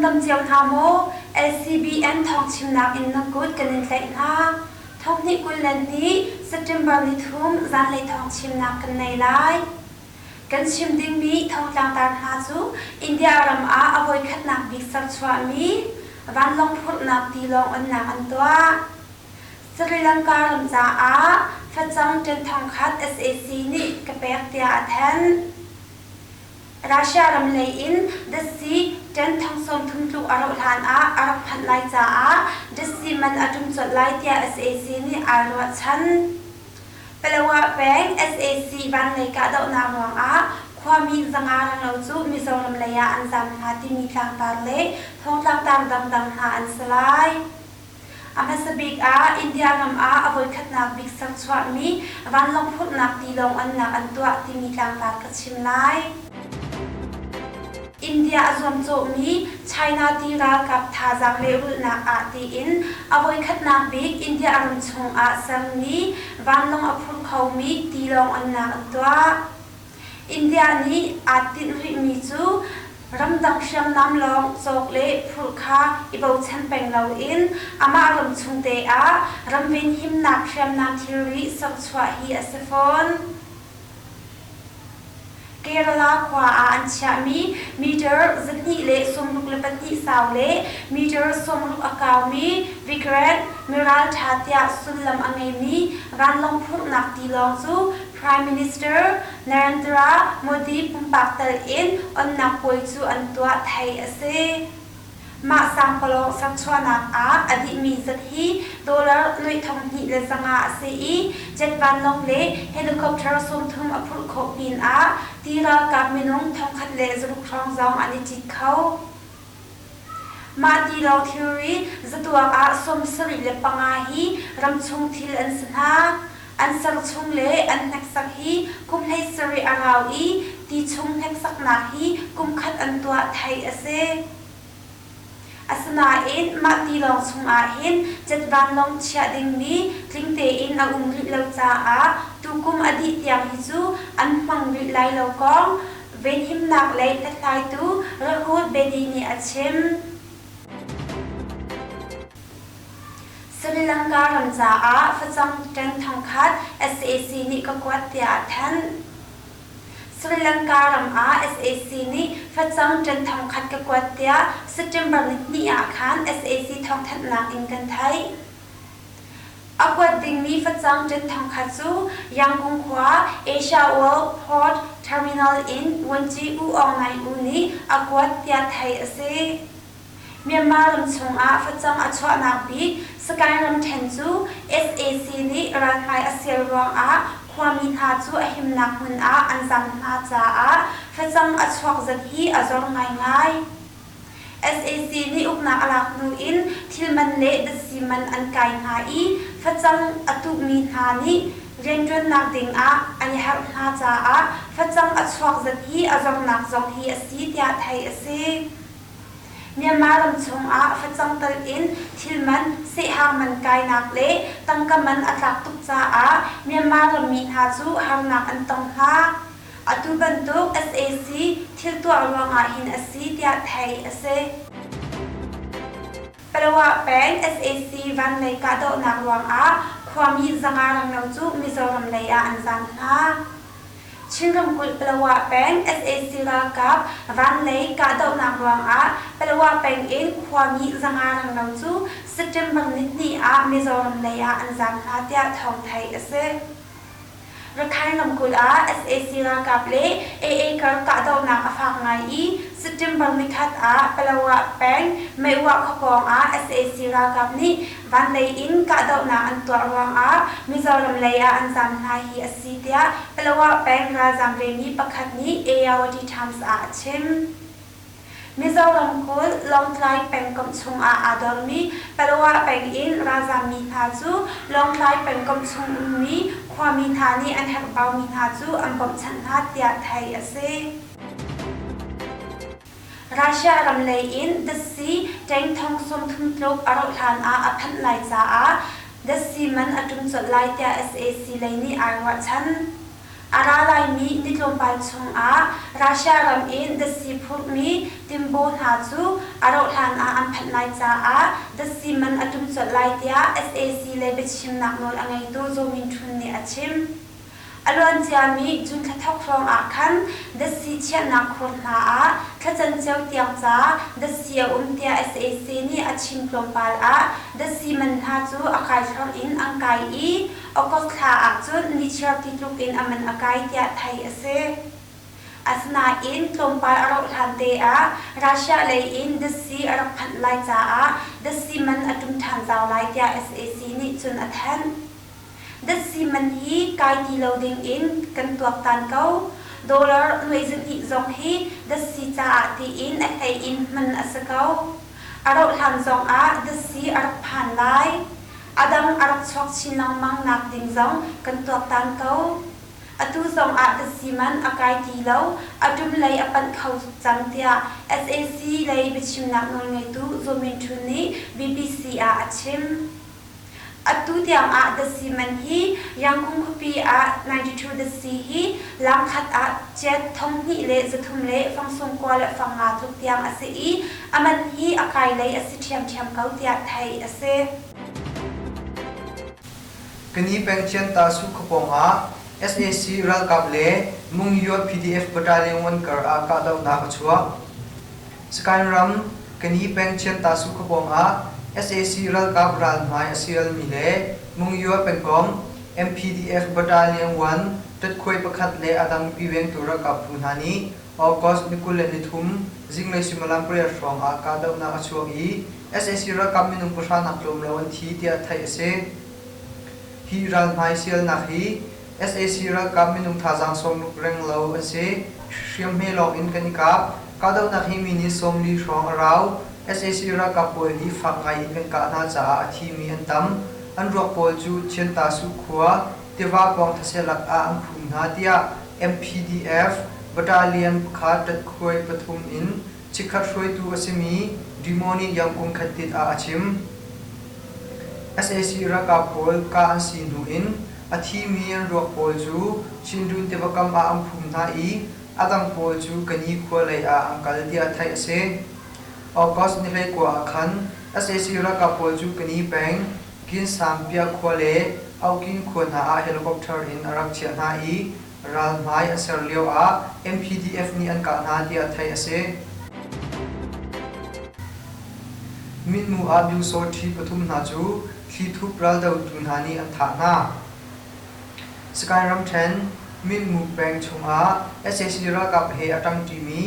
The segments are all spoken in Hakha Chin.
dam cio hna maw? LCBN thawngchimnak in nan kut kan in tlaih hna. Thonghnih 22 September nithum zanlei thawngchimnak kan nei lai. Kan chim dingmi thongtlangtar hna cu India ram ah a voikhatnak bik serchuahmi vanlawng phurhnak tilawng onnak an tuah. Sri Lanka ram caah facang ṭen thongkhat sac nih ka pek tiah a thanh. Russia ram lei in datsi ṭen thong 30 tluk a rauh hlan ah a rak phanh lai caah datsi man a ṭum colh lai tiah sac nih aa ruahchan. Palawa peng sac vanlei kahdohnak ruangah khuami 500 renglo cu Mizoram lei ah an zaam hna timi tlangtar le thongtlangtar dangdang hna an si lai. A hmasa bik ah India ram ah a voikhatnak bik serchuahmi vanlawng phurhnak tilawng onnak an tuah timi tlangtar ka chim lai. India a zuamcawhmi China ti ralkap thazaang lehrulhnak ah tiin a voikhatnak bik India ram chungah sermi vanlawng a phur khomi tilawng onnak an tuah. India nih aa tinh rihmi cu ramdang hriamnam lawng cawk le phurh kha i bochan peng loin amah ram chung te ah ram venhimnak hriamnam thilri serchuah hi a si fawn. Kerala khua ah an chiahmi meter 262 sau le meter 60 a kaumi Vikrant miralṭha tiah sullam a ngeimi vanlawng phurhnak tilawng cu Prime Minister Narendra Modi pumpak tal in onnak puai cu an tuah theih a si. Mah sangpalawng serchuahnak ah a dihmi zat hi dollar nuai 2500 a si i jet vanlawng le helicopter 30 a phurh khawh pinah ti ralkap minung 1600 hrawng zong an i cit kho. Mah tilawng thilri zatuak ah 75 hi ramchung thil an si hna. An ser chung le an hneksak hi kum 17 a rau i ti chung hneksaknak hi kum khat an tuah theih a si. Asinain mah tilawng chungah hin jet vanlawng chiah dingmi tling tein a um rih lo caah tukum a dih tiang hi cu an hmang rih lai lo kong venhimnak lei hlathlaitu Rahul Bedi nih a chim. Sri Lanka ram caah facang ṭeng thongkhat sac nih ka kuat tiah a thanh. Sri Lanka ram ah sac nih facang ṭen thongkhat ka kuat tiah September nihnih ah khan sac thawngthanhnak in kan theih. A kuat dingmi facang ṭen thongkhat cu Yangon khua Asia World Port Terminal in Vuanci U Aung Naing U nih a kuat tiah theih a si. Myanmar ram chungah facang a chuahnak bik Sagaing ramṭhen cu sac nih ralhmai a sial ruangah khuami hna cu a himnak hmun ah an zam hna caah facang a chuak zat hi a zor ngaingai. Sac nih uknak a lak hnu in thil man le datsi man an kai hna i facang a tuhmi hna nih rianṭuannak ding ah an i harh hna caah facang a chuak zat hi a zornak zong hi a si tiah theih a si. Myanmar ram chungah facang tal in thil man, sehhang man kainak le tangka man a tlak tuk caah Myanmar rammi hna cu harnak an tong hna. Atu bantuk sac thil tuah ruangah hin a si tiah theih a si. Palawa peng sac vanlei kahdohnak ruangah khuami 500 renglo cu Mizoram lei ah an zaam hna. Chin ramkulh Palawa peng sac ralkap vanlei kahdohnak ruangah Palawa peng in khuami 500 renglo cu September nihnih ah Mizoram lei ah an zaam hna tiah thawng theih a si. Rakhine ramkulh ah sac ralkap le AA kar kahdohnak a fak ngai i September nikhat ah Palawa peng Meiwah khuapawng ah sac ralkap nih vanlei in kahdohnak an tuah ruangah Mizoram lei ah an zaam hna hi a si tiah Palawa peng ralzaam vemi pakhat nih Ayawady Times ah a chim. Mizo ramkulh Lawngtlai pengkomh chungah aa dormi Palawa peng in ralzaammi hna cu Lawngtlai pengkomh chung ummi khuami hna nih an herhbaumi hna cu an bawmhchanh hna tiah theih a si. Russia ram lei in datsi tank thong 30 tluk a rauh hlan ah a phanh lai caah datsi man a ṭum colh lai tiah sac lei nih ai ruahchan. A ra laimi ni tlawmpal chungah Russia ram in datsi phurhmi timbaw hna cu a rauhhlan ah an phanh lai caah datsi man a ṭum colh lai tiah sac lei biachimnak nawl a ngeitu Zaw Min Htun nih a chim. A luanciami June thla thawk hrawng ah khan datsi chiahnak khur hna ah thlacan cio tiang ca datsi a um tiah sac nih a chim tlawmpal ah datsi man hna cu a kai thlorh in an kai i August thla ahcun nichiar ti tluk in a man a kai tiah theih a si. Asinain tlawmpal a rauh hlan te ah Russia lei in datsi a rak phanh lai caah datsi man a ṭum ṭhan zau lai tiah sac nih cun a thanh. Datsi man hi kai ti lo ding in kan tuaktan ko. Dollar nuai zahnih zong hi datsi caah tiin a hlei in hman a si ko. A rauh hlan zong ah datsi a rak phan lai. A dang a rak chuak chin lengmang nak ding zong kan tuaktan ko. Atu zong ah datsi man a kai ti lo, a ṭum lei a panh kho cang tiah sac lei biachimnak nawlngeitu Zaw Min Htun nih bbc ah a chim. Atu tiang ah datsi man hi Yangon khuapi ah 92 datsi hi langkhat ah kyat 200 le 300 le fang 90 le fang nga tluk tiang a si i a man hi a kai lei a si ṭhiamṭhiam ko tiah theih a si. Kani peng Chianta-su khuapawng ah sac ralkap le Mungyo PDF battalion 1 kar ah kahdohnak a chuak. Sagaing ram Kani peng Chianta-su khuapawng ah sac ralkap ralhmai a sialmi le Mungyo pengkomh MPDF battalion 1 ṭatkhuai pakhat le a dang piwengtu ralkap phu hna nih August ni 23 zinglei suimilam pariat hrawng ah kahdohnak a chuak i sac ralkap minung pahra nak tlawm lo an thi tiah theih a si. Hi ralhmai sialnak hi sac ralkap minung thazaang sawmruk renglo an si. Hriamhme lawng in kan i kap. Kahdohnak hi minute 40 hrawng a rau. Sac ralkap pawl hi fak ngai in kan kah hna caah a thimi an tam. An ruak pawl cu Chiantasu khua tiva pawng thaselak ah an phum hna tiah MPDF battalion pakhat ṭatkhuai pathum in chikkhat hruaitu a simi Dimoni Yangkung Khatit ah a chim. Sac ralkap pawl kah an si hnu in a thimi an ruak pawl cu Chindwin tiva kam ah an phum hna i a dang pawl cu Kani khua lei ah an kal tiah theih a si. August ni 19 ah khan sac ralkap pawl cu Kani peng Kinsampiah khua le Aukin khua hna ah helicopter in a rak chiah hna i ralhmai a ser lio ah MPDF nih an kah hna tiah theih a si. Minu ah Byusawṭhi pathum hna cu thlithup raldotu hna nih an thah hna. Sagaing ramṭhen Minmu peng chungah sac ralkap he a ṭangṭimi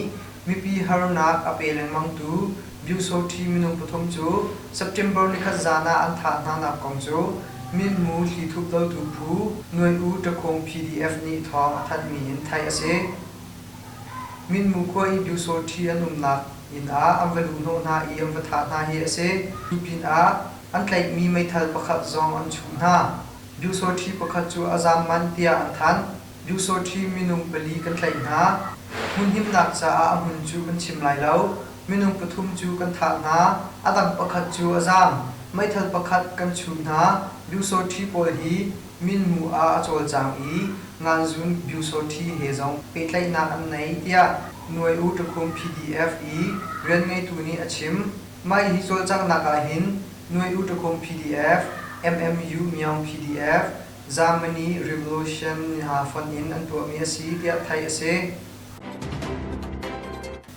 mipi harnak a pe lengmangtu Byusawṭhi minung pathum cu September nikhat zan ah an thah hnanak kong cu Minmu thlithup dotu phu Nuai-U Ṭakhung PDF nih thawng a thanhmi in theih a si. Minmu khua i Byusawṭhi an umnak inn ah an va luhhnawh hna i an va thah hna hi a si. Cu pinah an tlaihmi meithal pakhat zong an chuh hna. Byusawṭhi pakhat cu a zaam manh tiah an thanh. Byusawṭhi minung pali kan tlaih hna. Hmunhimnak caah a hmun cu kan chim lai lo. Minung pathum cu kan thah hna, a dang pakhat cu a zaam. Meithal pakhat kan chuh hna. Byusawṭhi pawl hi Minmu ah a cawlcang i Nganzun Byusawṭhi he zong pehtlaihnak an nei tiah Nuai-U Takhum PDF i rianngeitu nih a chim. Mah hi cawlcanghnak ah hin Nuai-U Takhum PDF, MMU Myaung PDF, Germany Revolution hna fonh in an tuahmi a si tiah theih a si.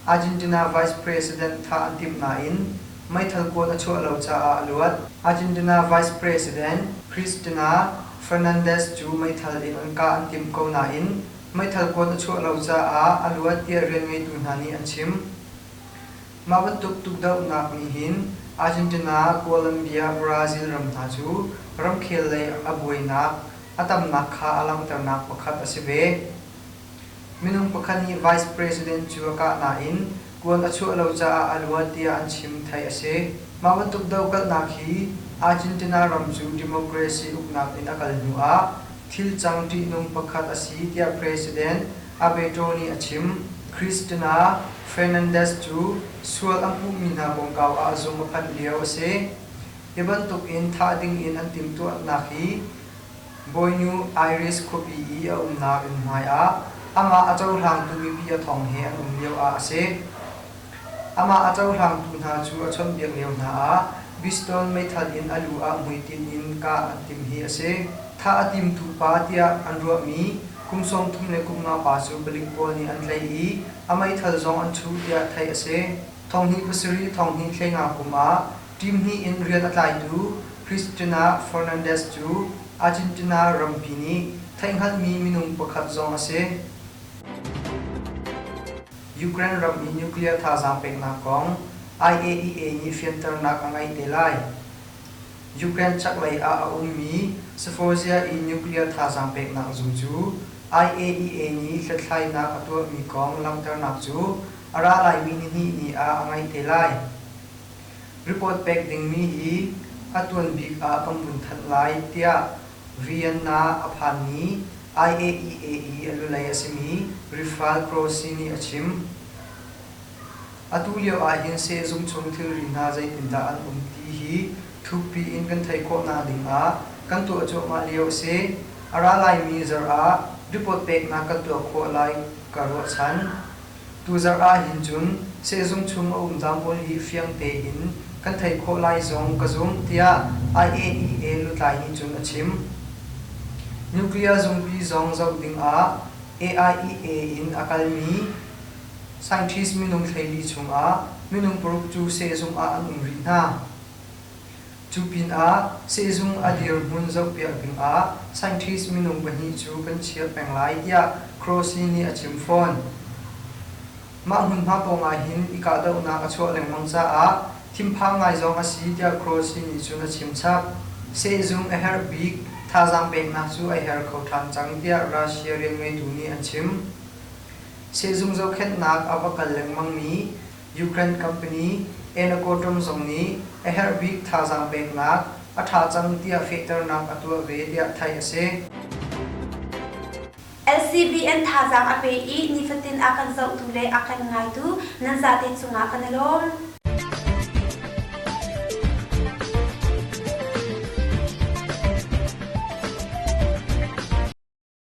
Argentina Vice President thah an timh nain meithal kuan a chuah lo caah a luat. Argentina Vice President Cristina Fernandez cu meithal in an kah an timh ko nain meithal kuan a chuah lo caah a luat tiah rianngeitu hna nih an chim. Mah bantuk tukdohnak nih hin Argentina, Colombia, Brazil ram hna cu ramkhel lei a buainak a tamnak kha a langhternak pakhat a si ve. Minung pakhat nih Vice President cu a kah nain kuan a chuah lo caah a luat tiah an chim theih a si. Mah bantuk dohkalhnak hi Argentina ram cu democracy uknak in a kal hnu ah thil cang ṭihnung pakhat a si tiah President Abeto nih a chim. Cristina Fernandez cu sual an puhmi hna kongkau ah zung a phanh lio a si. Hi bantuk in thah ding in an timhtuahnak hi. Bawinu Iris khuapi i a umnak inn hmaiah amah a cohlangtu mipi a thong he an um lioah a si. Amah a cohlangtu hna cu a chawnhbiak lio hna ah pistol meithal in a lu ah hmuitinh in kah an timh hi a si. Thah a timtu pa tiah an ruahmi kum 35 pa cu palik pawl nih an tlaih i a meithal zong an chuh tiah theih a si. Thonghnih pasarih thonghnih hleinga kum ah team hnih in rian a tlaitu Cristina Fernandez cu Argentina rampi nih theihhngalhmi minung pakhat zong a si. Ukraine ram i nuclear thazaang peknak kong IAEA nih fianternak a ngei te lai. Ukraine chaklei ah a ummi Zaporizhzhia i nuclear thazaang peknak zung cu IAEA nih hlathlainak a tuahmi kong langhternak cu a ra laimi nihnih ni ah a ngeih te lai. Report pek dingmi hi a tuan bik ah kan vun thanh lai tiah Vienna a phanmi IAEA i a lulei a simi Rafael Grossi nih a chim. Atu lio ahhin sehzung chung thilri hna zeitindah an um ti hi thukpi in kan theih khawhnak dingah kan tuah cuahmah lio a si. A ra laimi zarh ah report peknak kan tuah khawh lai ka ruahchan. Tuzarh ahhin cun sehzung chung a um dang pawl hi fiang tein kan theih khawh lai zong ka zumh, tiah IAEA lutlai nih cun a chim. Nuclear zungpi zong zoh dingah AIEA in a kalmi scientist minung 14 chungah minung paruk cu sehzung ah an um rih hna. Cu pinah sehzung a dirhmun zohpiak dingah scientist minung pahnih cu kan chiah peng lai tiah Grossi nih a chim fawn. Mah hmunhma pawngah hin i kahdohnak a chuah lengmang caah thinphang ngai zong a si tiah Grossi nih cun a chim chap. Sehzung a herh bik thazaang peknak cu a her kho ṭhan cang tiah Russia rianngeitu nih an chim. Sehzung zohkhenhnak a va kal lengmangmi Ukraine company Energoatom zong nih a herh bik thazaang peknak a ṭha cang tiah fehternak a tuah ve tiah theih a si. LCBN thazaang a pe i nifatin a kan zohtu le a kan ngaitu nan zate cungah kan i lawm.